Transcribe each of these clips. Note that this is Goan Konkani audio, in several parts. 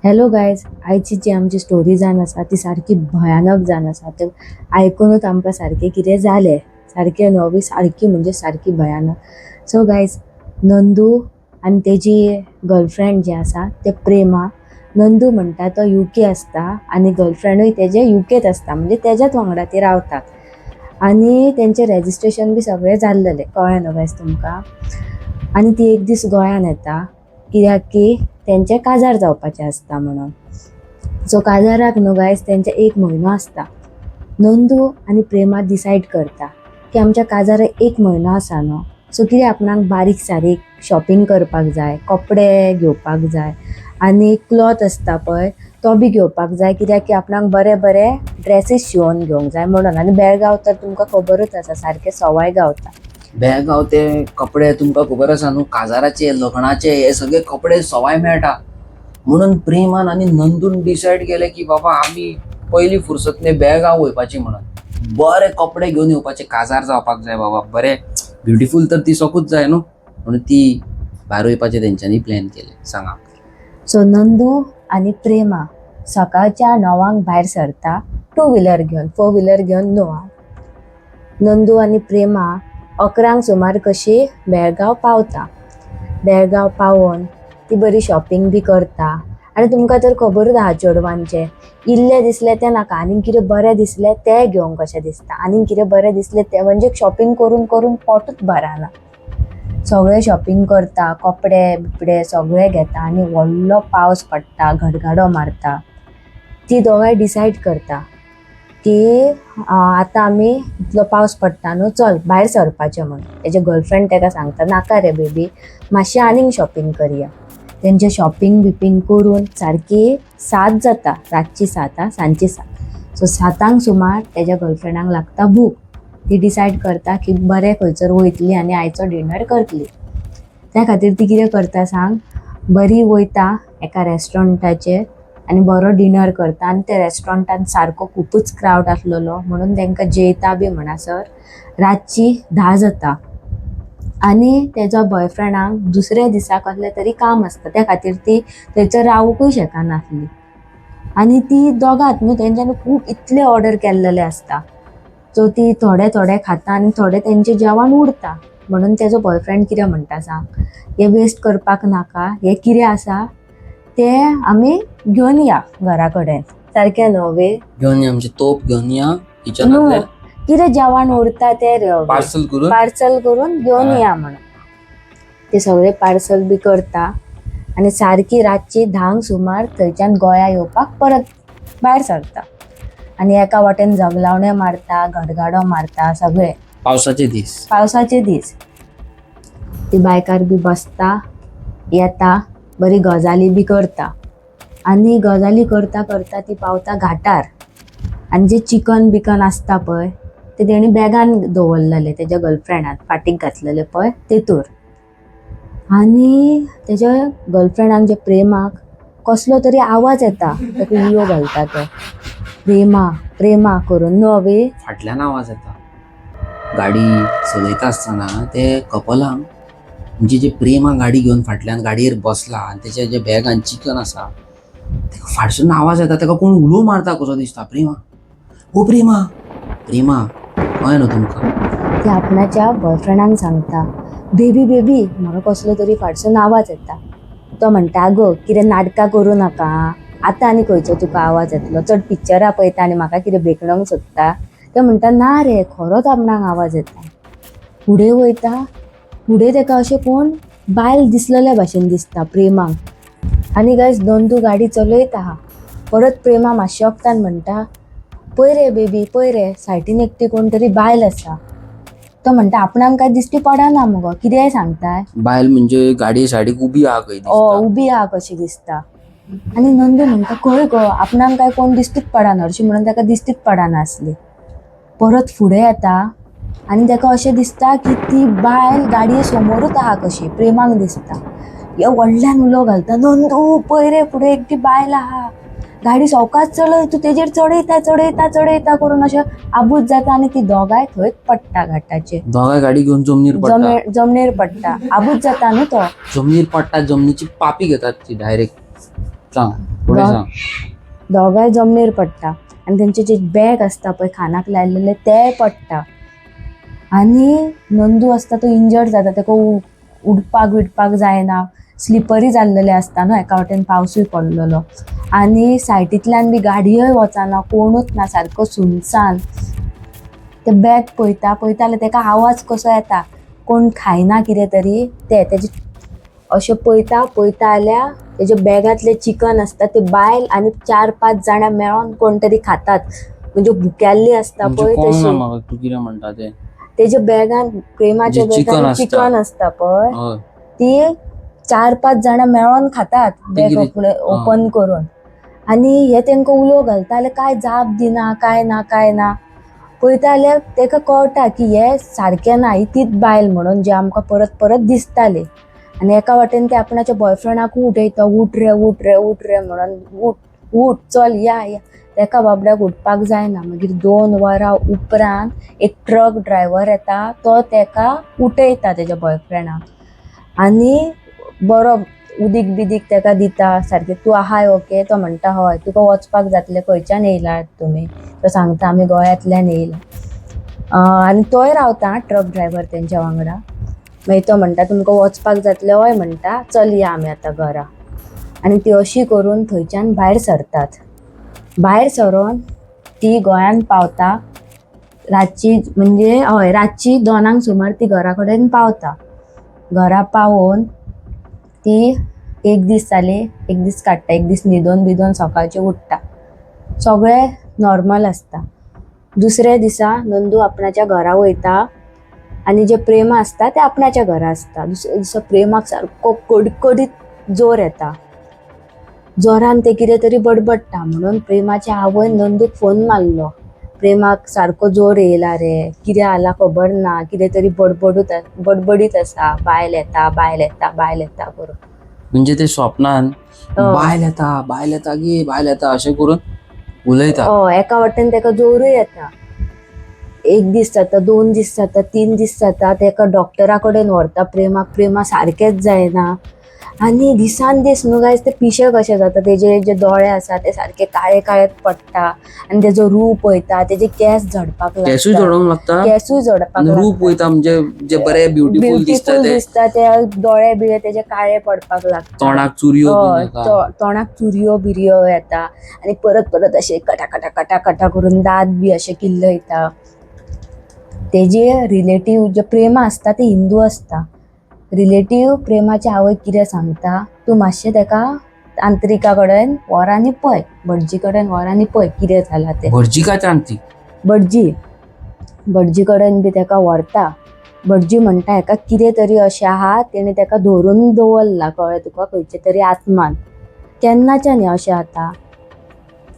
हॅलो गायज, आयची जी आमची स्टोरी जावन आसा ती सारकी भयानक जावन आसा. ते आयकुनूच आमकां सारकें कितें जालें, सारकें न्हय सारकी म्हणजे सारकी भयानक. सो गायज, नंदू आनी तेजी गर्लफ्रेंड जी आसा ते प्रेमा. नंदू म्हणटा तो युके आसता आनी गर्लफ्रेंडूय तेजे युकेत आसता, म्हणजे तेज्याच वांगडा ती रावतात आनी तेंचें रेजिस्ट्रेशन बी सगळें जाल्लेलें, कळ्ळें न्हू गायज तुमकां. आनी ती एक दीस गोंयान येता कित्याक की तेंचें काजार जावपाचें आसता म्हणून. सो काजाराक न्हू गायज तेंचे एक म्हयनो आसता. नंदू आनी प्रेमा डिसायड करता की आमच्या काजाराक एक म्हयनो आसा न्हू, सो कितें आपणाक बारीक सारीक शॉपिंग करपाक जाय, कपडे घेवपाक जाय आनी क्लॉथ आसता पळय तो बी घेवपाक जाय, कित्याक की आपणाक बरे बरे ड्रेसीस शिंवोन घेवंक जाय म्हणून. आनी बेळगांव तर तुमकां खबरूच आसा, सारकें सवाय गावता. बेळगांव ते कपडे तुमकां खबर आसा न्हू, काजाराचे लग्नाचे हे सगळे कपडे सवाय मेळटा म्हणून प्रेमान आनी नंदून डिसायड केलें की बाबा आमी पयली फुरसत न्ही बेळगांव वयपाची म्हणून बरे कपडे घेवन येवपाचे, काजार जावपाक जाय बाबा, बरे ब्युटिफूल तर दिसोकूच जाय न्हू, म्हणून ती भायर वयपाचें तेंच्यांनी प्लॅन केलें. सांगा. सो नंदू आनी प्रेमा सकाळच्या 9 भायर सरता टू व्हिलर घेवन, फोर व्हिलर घेवन न्हू. नंदू आनी प्रेमा 11 सुमार कशी बेळगांव पावता. बेळगांव पावोन ती बरी शॉपिंग बी करता आनी तुमकां तर खबरूच आहा चेडवांचें, इल्लें दिसलें तें नाका, आनीक कितें बरें दिसलें तें घेवंक कशें दिसता, आनीक कितें बरें दिसलें तें, म्हणजे शॉपिंग करून करून पोटूच भरना. सगळें शॉपिंग करता, कपडे बिपडे सगळे घेता आनी व्हडलो पावस पडटा, गडगाडो मारता. ती दोगांय डिसायड करता की आतां आमी इतलो पावस पडटा न्हू, चल भायर सरपाचें म्हूण. तेजे गर्लफ्रेंड तेका सांगता नाका रे बेबी, मातशें आनीक शॉपिंग करया. तेंचें शॉपिंग बिपिंग करून सारकी 7 जाता, रातची 7, आं, सांजची 7. सो 7 सुमार तेज्या गर्लफ्रेंडाक लागता भूक. ती डिसायड करता की बरें खंयसर वयतली आनी आयचो डिनर करतली. त्या खातीर ती कितें करता सांग, बरी वयता एका रेस्टॉरंटाचेर आनी बरो डिनर करता. आनी त्या रेस्टॉरंटान सारको खुबूच क्रावड आसलेलो म्हणून तांकां जेयता बी म्हणसर रातची 10 जाता. आनी तेजो बॉयफ्रेंडाक दुसऱ्या दिसा कसलें तरी काम आसता, त्या खातीर ती थंयसर रावूंकूय शकनासली. आनी ती दोगांत न्हू तेंच्यांनी खूब इतले ऑर्डर केल्लेले आसता, सो ती थोडे थोडे खाता आनी थोडे तेंचें जेवण उरता. म्हणून तेजो बॉयफ्रेंड कितें म्हणटा सांग, हें वेस्ट करपाक नाका, हें कितें आसा तें आमी घेवन या घरा कडेन, सारकें न्हू वे? घेवन या, आमचे तोप घेवन या न्हू, किचनांतले. कितें जेवण उरता तें रे पार्सल करून, पार्सल करून घेवन या म्हणून. ते सगळे पार्सल बी करता आनी सारकी रातची 10 सुमार थंयच्यान गोंया येवपाक परत भायर सरता. आनी एका वाटेन जगलावणे मारता, गडगाडो मारता, सगळे पावसाचे दीस, पावसाचे दीस. ती बायकार बी बसता, येता, बरी गजाली बी करता आनी गजाली करता करता ती पावता घाटार. आनी जे चिकन बिकन आसता पळय ते तेणी बॅगान दवरलेले, तेज्या गर्लफ्रेंडान फाटीक घातलेले पळय तेतूर. आनी तेज्या गर्लफ्रेंडाक जे प्रेमाक कसलो तरी आवाज येता, ताका उलो घालता तो प्रेमा प्रेमा करून न्हू अवी. फाटल्यान आवाज येता. गाडी चलयता आसतना ते कपलांक म्हणजे जे प्रेमा गाडी घेवन फाटल्यान गाडयेर बसला आनी तेच्या जे बॅगान चिकन आसा तेका फाटसून आवाज येता, तेका कोण उलो मारता कसो दिसता, प्रेमा ओ प्रेमा प्रेमा, कळ्ळें न्हू तुमकां. ती आपणाच्या बॉयफ्रेंडाक सांगता, बेबी बेबी म्हाका कसलो तरी फाटसून आवाज येता. तो म्हणटा आगो कितें नाटकां करूं नाका, आतां आनी खंयचो तुका आवाज येतलो, चड पिक्चरां पळयता आनी म्हाका कितें बेकडोंक सोदता. तो म्हणटा ना रे, खरोच आपणाक आवाज येता. फुडें वयता, फुडें तेका अशें कोण बायल दिसलेल्या भाशेन दिसता प्रेमाक. आनी गायज नंदू गाडी चलयता आहा, परत प्रेमा मातशें वखदान म्हणटा पळय रे बेबी पळय रे, सायडीन एकटी कोण तरी बायल आसा. तो म्हणटा आपणाक काय दिश्टी पडना मुगो, कितेंय सांगताय. बायल म्हणजे गाडये सायडीक उबी आहा खंय दिसता. उबी आहा कशी दिसता. आनी नंदू म्हणटा खंय गो, आपणाक काय कोण दिश्टीच पडना, अशें म्हणून ताका दिश्टीच पडनासली. परत फुडें येता आनी ताका अशें दिसता की ती बायल गाडये समोरूच आहा कशी, प्रेमाक दिसता. हे व्हडल्यान उलो घालता, नंदू पळय रे फुडें एकटी बायल आहा, गाडी सवकास चलय तूं, तेजेर चडयता चडयता चडयता करून अशें आबूज जाता आनी ती दोगांय थंयच पडटा घाटाचेर. दोगांय गाडी घेवन जमनीर पडटा. जमनीर पडटा, आबूज जाता न्हू तो. जमनीर पडटा, जमनीची पापी घेतात ती डायरेक्ट. सांग. फुडें सांग. दोगांय जमनीर पडटा आनी तेंचे जे बॅग आसता पळय खानाक लायलेले तेय पडटा. आनी नंदू आसता तो इंजर्ड जाता, ताका उडपाक बिडपाक जायना, स्लिपरी जाल्लेले आसता न्हू, एका वटेन पावसूय पडलेलो आनी सायटींतल्यान बी गाडयोय वचना, कोणूच ना, सारको सुनसान. ते बॅग पळयता पळयता जाल्यार ताका आवाज कसो येता, कोण खायना कितें तरी ते तेजे अशें पळयता पळयता जाल्यार तेज्या बॅगांतलें चिकन आसता ते बायल आनी 4-5 जाणां मेळोन कोण तरी खातात, म्हणजे भुक्याल्ली आसता म्हणजे पळय कळना तशी. म्हाका तूं कितें म्हणटा तें. तेज्या बॅगान, प्रेमाच्या जे चिकन बॅगान आसता. चिकन आसता पळय, हय. ती 4-5 जाणां मेळोन खातात बॅग कितें? ओपन करून. आनी हे तेंकां उलो घालता जाल्यार कांय जाप दिना, कांय ना कांय ना. पळयता जाल्यार तेका कळटा की हे सारकें ना, ही तीच बायल म्हणून जी आमकां परत परत दिसताली. आनी एका वाटेन ते आपणाच्या बॉयफ्रेंडाकूय उठयता, उठ रे उठ रे उठ रे म्हणून, उठ उठ चल या या. तेका बाबड्याक उठपाक जायना. मागीर 2 वरां उपरांत एक ट्रक ड्रायव्हर येता, तो तेका उठयता तेज्या बॉयफ्रेंडाक आनी बरो उदीक बिदीक तेका दिता सारकें, तूं आहाय ओके? तो म्हणटा हय. तुका वचपाक जातलें, खंयच्यान येयला तुमी? तो सांगता आमी गोंयांतल्यान येयला. आनी तोय रावता ट्रक ड्रायव्हर तेंच्या वांगडा. मागीर तो म्हणटा तुमकां वचपाक जातलें? हय म्हणटा, चल या आमी आतां घरा. आनी ती अशी करून थंयच्यान भायर सरतात. भायर सरोन ती गोंयांत पावता रातची, म्हणजे हय रातची 2 सुमार ती घरा कडेन पावता. घरा पावोवन ती एक दीस जाली, एक दीस काडटा, एक दीस न्हिदोन बिदोन सकाळचें उठ्ठा, सगळें नॉर्मल आसता. दुसऱ्या दिसा नंदू आपणाच्या घरा वयता आनी जे प्रेमा आसता ते आपणाच्या घरा आसता. दुसऱ्या दिसा प्रेमाक सारको कडकडीत जोर येता, जोरान ते कितें तरी बडबडटा म्हणून प्रेमाच्या आवयन नंदूक फोन मारलो, प्रेमाक सारको जोर येयला रे, कितें जाला खबर ना, कितें तरी बडबडीत आसा, बायल येता बायल येता बायल येता करून. म्हणजे ते स्वप्नान बायल येता बायल येता गे बायल येता अशें करून उलयता. हय, एका वाटेन तेका जोरूय येता. एक दीस जाता, 2 दीस जाता, 3 दीस जाता, तेका डॉक्टरा कडेन व्हरता प्रेमाक, प्रेमा सारकेंच जायना. आनी दिसान दीस न्हू गायज ते पिशे कशे जाता, तेजे जे दोळे आसा ते सारके काळे काळे पडटा आनी तेजो रूप वयता, तेजे केंस झडपाक लागता. केसूय झडोवंक लागता, केसूय झडपाक आनी रूप वयता, म्हणजे जे बरे ब्युटिफूल दिसता ब्युटिफूल ते दिसता ते दोळे बिळे तेजे काळे पडपाक लागता, तोंडाक चुरयो हय, तोंडाक चुरयो बिरयो येता आनी परत परत अशे कटा कटा कटा कटा करून दांत बी अशे किल्लयता. तेजे रिलेटीव जे प्रेमा आसता ते हिंदू आसता. रिलेटीव प्रेमाच्या आवयक कितें सांगता, तूं मातशें तेका तांत्रिका कडेन व्हर आनी पळय, भटजी कडेन व्हर आनी पळय कितें जालां तें. भटजी काय तांत्रीक? भटजी, भटजी कडेन बी तेका व्हरता. भटजी म्हणटा हेका कितें तरी अशें आहा, तेणें तेका धरून दवरला, कळ्ळें तुका, खंयचे तरी आत्मान. केन्नाच्यान हें अशें जाता?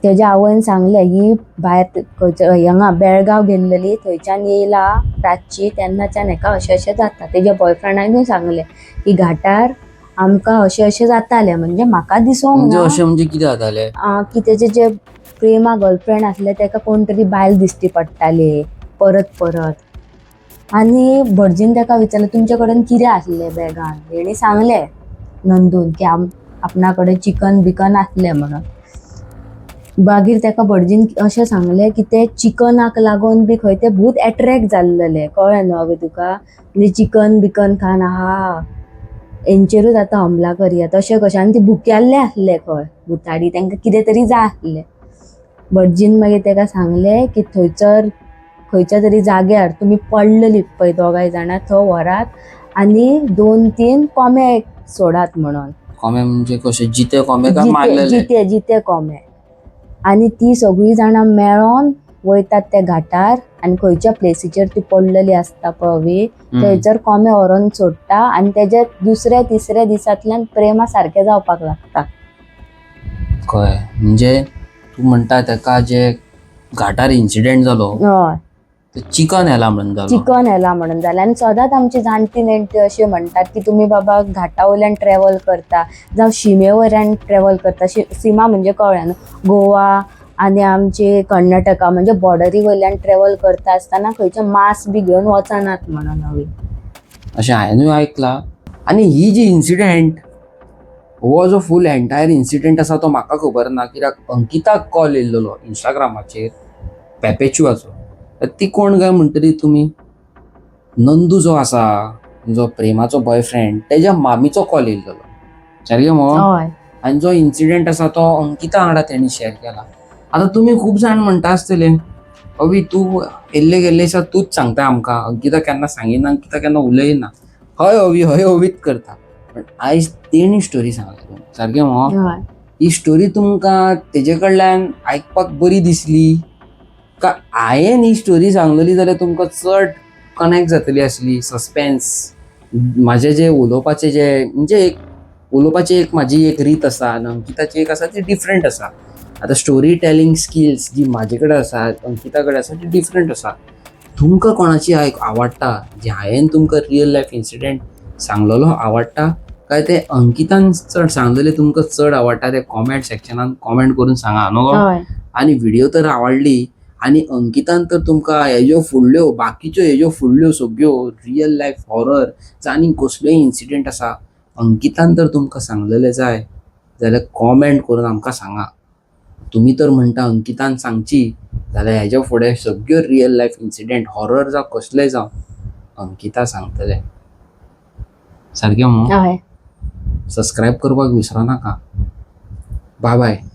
तेज्या आवयन सांगलें ही भायर खंयच्या हांगा बेळगांव गेल्लेली, थंयच्यान येयला रातची, तेन्नाच्यान हेका अशें अशें जाता. तेज्या बॉयफ्रेंडानूय सांगलें की घाटार आमकां अशें अशें जातालें, म्हणजे म्हाका दिसोंक म्हणजे ना. अशें म्हणजे कितें जातालें? की तेजे जे प्रेमा गर्लफ्रेंड आसलें तेका कोण तरी बायल दिश्टी पडटाली परत परत. आनी भटजीन तेका विचारलें तुमचे कडेन कितें आसलें बॅगान? हेणी सांगलें नंदून की आपणा कडेन चिकन बिकन आसलें म्हणून. मागीर तेका भटजीन अशें सांगलें की ते चिकनाक लागून बी खंय ते भूत एट्रॅक्ट जाल्लेले, कळ्ळें न्हू अगे तुका, म्हणजे चिकन बिकन खान आहा हेंचेरूच आतां हमला करया तशें कशें. आनी ती भुक्याल्ले आसले खंय भुताडी, तांकां कितें तरी जाय आसलें. भटजीन मागीर तेका सांगलें की थंयसर खंयच्या तरी जाग्यार तुमी पडलेली पळय दोगांय जाणां, थंय व्हरात आनी 2-3 कोंबे सोडात म्हणून. कोंबे म्हणजे कशे जिते कोंबे काय मारलेले? जिते, जिते कोंबे. आनी ती सगळीं जाणां मेळोन वयतात त्या घाटार आनी खंयच्या प्लेसीचेर ती पडलेली आसता पळय थंयसर कोंबे व्हरोन सोडटा आनी तेज्या दुसऱ्या तिसऱ्या दिसांतल्यान प्रेमा सारकें जावपाक लागता. कळ्ळें, म्हणजे तूं म्हणटा तेका जे घाटार इन्सिडेंट जालो, हय, ते चिकन येला म्हणून जालो. चिकन येला म्हणून जालें. आनी सदांच आमची जाणटी नेणटी अशें म्हणटात की तुमी बाबा घाटा वयल्यान ट्रॅवल करता जावं शिमे वयल्यान ट्रॅवल करता. सीमा म्हणजे कळ्ळें न्हू, गोवा आनी आमचे कर्नाटका म्हणजे बॉर्डरी वयल्यान ट्रॅवल करता आसतना खंयचे मांस बी घेवन वचनात म्हणून. नवी अशें हांवेनूय आयकलां. आनी ही जी इन्सिडेंट हो जो फूल एंटायर इन्सिडेंट आसा तो म्हाका खबर ना, कित्याक अंकिताक कॉल येयल्लो इंस्टाग्रामाचेर पेपेच्युआचो. ती कोण काय म्हणटली तुमी? नंदू जो आसा, जो प्रेमाचो बॉयफ्रेंड, तेज्या मामीचो कॉल येयल्लो, सारकें मगो? हय. आनी जो इन्सिडेंट आसा तो अंकिता वांगडा तेणी शेअर केला. आतां तुमी खूब जाण म्हणटा आसतले, अवी तूं येल्ले गेल्ले दिसा तूंच सांगता आमकां, अंकिता केन्ना सांगिना, अंकिता केन्ना उलयना. हय अवी, हय अवीत करता, पण आयज तेणी स्टोरी सांगली, सारकें मगो? हय. ही स्टोरी तुमकां तेजे कडल्यान आयकपाक बरी दिसली का हांवें ही स्टोरी सांगलेली जाल्यार तुमकां चड कनेक्ट जातली आसली? सस्पेन्स म्हाजें जें उलोवपाचें जें, म्हणजे एक उलोवपाची एक म्हाजी एक रीत आसा आनी अंकिताची एक आसा ती डिफरंट आसा. आतां स्टोरी टेलिंग स्किल्स जी म्हाजे कडेन आसा, अंकिता कडेन आसा, ती डिफरंट आसा. तुमकां कोणाची आयक आवडटा, जी हांवें तुमकां रियल लायफ इन्सिडेंट सांगलेलो आवडटा काय ते अंकितान चड सांगलेले तुमकां चड आवडटा, ते कॉमेंट सेक्शनान कॉमेंट करून सांगा न्हू गो? हय. आनी व्हिडिओ तर आवडली आनी अंकितान तर तुमकां हेज्यो फुडल्यो बाकीच्यो हेज्यो फुडल्यो सगळ्यो रियल लायफ हॉरर आनी कसल्योय इन्सिडेंट आसा अंकितान तर तुमकां सांगलेले जाय जाल्यार कॉमेंट करून आमकां सांगा. तुमी तर म्हणटा अंकितान सांगची, जाल्यार हेज्या फुडें सगळ्यो रियल लायफ इन्सिडेंट हॉरर जावं कसलेय जावं अंकिता सांगतले, सारकें मगो? हय. सबस्क्रायब करपाक विसरो नाका. Bye bye.